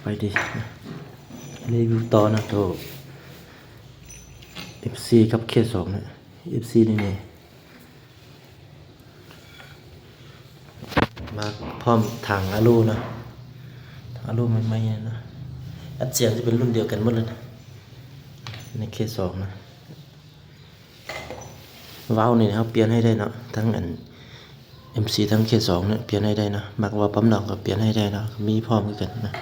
ໄປດີ ຣີວິວຕໍ່ນະ ໂຕເອັຟຊີກັບເຄສອງນະ ເອັຟຊີນີ້ ນີ້ ມາພ້ອມຖັງອາລູນະ ຖັງອາລູໃໝ່ໆນະ ອັດສຽງຈະເປັນລຸ້ນດຽວກັນໝົດເລີຍນະ ໃນເຄສອງນະ. ວາວນີ້ເຮົາປ່ຽນໃຫ້ໄດ້ເນາະ ທັງອັນເອັຟຊີທັງເຄສອງນີ້ປ່ຽນໃຫ້ໄດ້ເນາະ ມັກວາວປ້ຳນອກກໍປ່ຽນໃຫ້ໄດ້ເນາະ ມີພ້ອມຄືກັນນະ.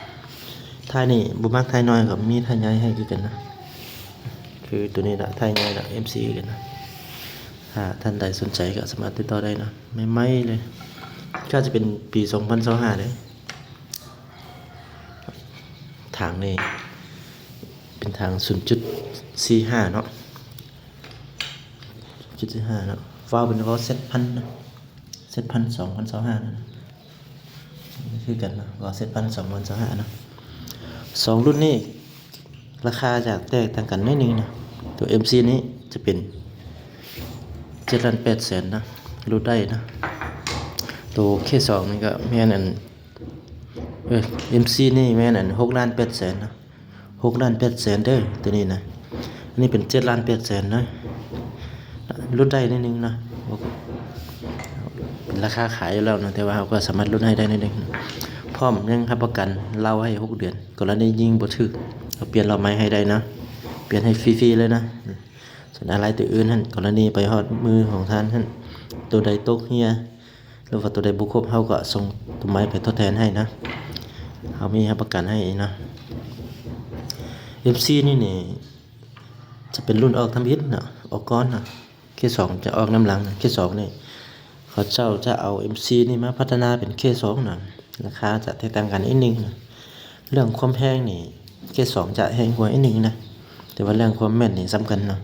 ທ້າຍນີ້ບໍ່ມັກທ້າຍນ້ອຍກໍມີທ້າຍໃຫຍ່ໃຫ້ຄືກັນນະ ຄືໂຕນີ້ລະ ທ້າຍໃຫຍ່ລະ ເອັຟຊີຄືກັນນະ. ຖ້າທ່ານໃດສົນໃຈກໍສາມາດຕິດຕໍ່ໄດ້ເນາະ ໃໝ່ໆເລີຍ ກໍຈະເປັນປີສອງພັນຊາວຫ້າເດ້. ຖັງນີ້ເປັນຖັງສູນຈຸດສີ່ຫ້າເນາະ ສູນຈຸດສີ່ຫ້າເນາະ ວາວເປັນວາວເຊັດພັນນະ ເຊັດພັນສອງພັນຊາວຫ້ານະ ຄືກັນເນາະ ວາວເຊັດພັນສອງພັນຊາວຫ້າເນາະ. ສອງລຸ້ນນີ້ລາຄາຈະແຕກຕ່າງກັນໜ້ອຍໜຶ່ງນະ ໂຕເອັຟຊີນີ້ຈະເປັນເຈັດລ້ານແປດແສນນະ ຫຼຸດໄດ້ນະ. ໂຕເຄສອງນີ້ກໍແມ່ນອັນ ເອີ ເອັຟຊີນີ້ແມ່ນອັນຫົກລ້ານແປດແສນນະ ຫົກລ້ານແປດແສນເດີ ໂຕນີ້ນະ ອັນນີ້ເປັນເຈັດລ້ານແປດແສນນະ ຫຼຸດໄດ້ໜ້ອຍໜຶ່ງນະ ເປັນລາຄາຂາຍຢູ່ແລ້ວນະ ແຕ່ວ່າເຮົາກໍສາມາດຫຼຸດໃຫ້ໄດ້ໜ້ອຍໜຶ່ງ ພ້ອມຍັງຮັບປະກັນເລົາໃຫ້ຫົກເດືອນ ກໍລະນີຍິງບໍ່ຖືກ ເຮົາປ່ຽນເລົາໃໝ່ໃຫ້ໄດ້ນະ ປ່ຽນໃຫ້ຟຣີໆເລີຍນະ. ສ່ວນອາໄຫຼ່ໂຕອື່ນຫັ້ນ ກໍລະນີໄປຮອດມືຂອງທ່ານຫັ້ນ ໂຕໃດຕົກເຮ່ຍ ຫຼືວ່າໂຕໃດບໍ່ຄົບ ເຮົາກໍສົ່ງໂຕໃໝ່ໄປທົດແທນໃຫ້ນະ ເຮົາມີຮັບປະກັນໃຫ້ນະ. ເອັຟຊີນີ້ນີ້ຈະເປັນລຸ້ນອອກທຳອິດນະ ອອກກ່ອນນະ ເຄສອງຈະອອກນຳຫຼັງນະ. ເຄສອງນີ້ເຂົາເຈົ້າຈະເອົາເອັຟຊີນີ້ມາພັດທະນາເປັນເຄສອງນະ ລາຄາຈະແຕກຕ່າງກັນນິດໜຶ່ງນະ. ເລື່ອງຄວາມແຮງນີ້ເຄສອງຈະແຮງກວ່ານິດໜຶ່ງນະ ແຕ່ວ່າເລື່ອງຄວາມແມ່ນນີ້ສຳຄັນເນາະ.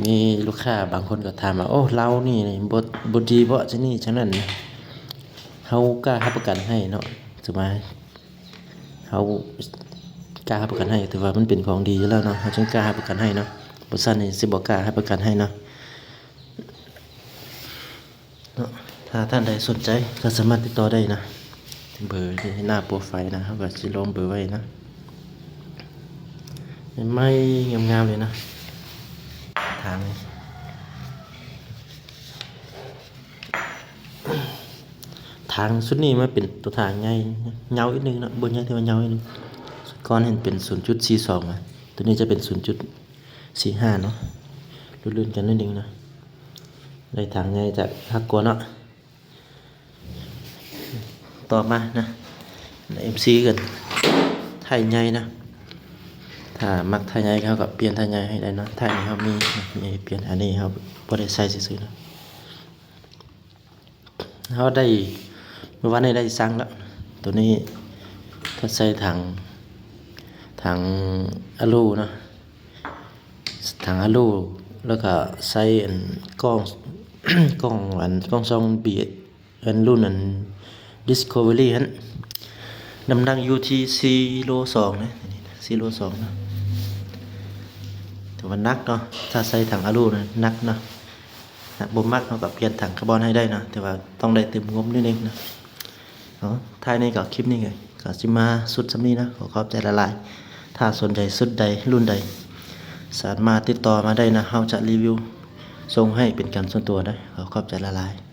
ມີລູກຄ້າບາງຄົນກໍຖາມວ່າ ໂອ້ ເລົານີ້ບໍ່ ບໍ່ດີເບາະ ຈັ່ງນີ້ຈັ່ງນັ້ນ ເຮົາກ້າຮັບປະກັນໃຫ້ເນາະ ຖືວ່າເຮົາກ້າຮັບປະກັນໃຫ້ ຖືວ່າມັນເປັນຂອງດີຢູ່ແລ້ວເນາະ ເຮົາຈຶ່ງກ້າຮັບປະກັນໃຫ້ເນາະ ບໍ່ຊັ້ນນີ້ຊິບໍ່ກ້າຮັບປະກັນໃຫ້ເນາະ. ເນາະ ຖ້າທ່ານໃດສົນໃຈກໍສາມາດຕິດຕໍ່ໄດ້ນະ ເບີທີ່ໜ້າໂປຣໄຟນະ ເຮົາກໍຊິລອງເບີໄວ້ນະ ໃໝ່ໆງາມໆເລີຍນະ. ທາງນີ້ ທາງຊຸດນີ້ມັນເປັນຕົວທາງໃຫຍ່ ຍາວນິດໜຶ່ງເນາະ ບໍ່ໃຫຍ່ ແຕ່ວ່າຍາວນິດໜຶ່ງ. ຊຸດກ່ອນເຫັນເປັນສູນຈຸດສີ່ສອງນະ ຕົວນີ້ຈະເປັນສູນຈຸດສີ່ຫ້າເນາະ ລຸ້ນໆກັນໜ້ອຍໜຶ່ງນະ. ໄດ້ທາງໃຫຍ່ຈາກຮັກກວ່າເນາະ. ຕໍ່ມານະ ເອັຟຊີຄືກັນ ທ້າຍໃຫຍ່ນະ ຖ້າມັກທ້າຍໃຫຍ່ເຮົາກໍປ່ຽນທ້າຍໃຫຍ່ໃຫ້ໄດ້ເນາະ. ທ້າຍນີ້ເຮົາມີ ມີໃຫ້ປ່ຽນ ອັນນີ້ເຮົາບໍ່ໄດ້ໃສ່ຊື່ໆນະ. ເຮົາໄດ້ ມື້ວານນີ້ໄດ້ສັ່ງແລ້ວ ໂຕນີ້ຖ້າໃສ່ຖັງ ຖັງອາລູເນາະ ຖັງອາລູ ແລ້ວກໍໃສ່ອັນກ້ອງ ກ້ອງອັນກ້ອງສ່ອງບີ ອັນລຸ້ນອັນດິສຄັຟເວີຣີຫັ້ນ ນ້ຳໜັກຢູ່ທີ່ສີ່ໂລສອງນະ ສີ່ໂລສອງນະ ຖືວ່າໜັກເນາະ. ຖ້າໃສ່ຖັງອາລູນະໜັກເນາະ ຖ້າບໍ່ມັກເຮົາກໍປ່ຽນຖັງຄາບອນໃຫ້ໄດ້ເນາະ ແຕ່ວ່າຕ້ອງໄດ້ຕື່ມງົບນິດໜຶ່ງນະ. ເນາະ ທ້າຍນີ້ກໍ ຄລິບນີ້ກໍຊິມາສຸດສ່ຳນີ້ນະ ຂໍຂອບໃຈຫຼາຍໆ. ຖ້າສົນໃຈຊຸດໃດລຸ້ນໃດ ສາມາດຕິດຕໍ່ມາໄດ້ນະ ເຮົາຈະຣີວິວສົ່ງໃຫ້ເປັນການສ່ວນຕົວເດີ. ຂໍຂອບໃຈຫຼາຍໆ.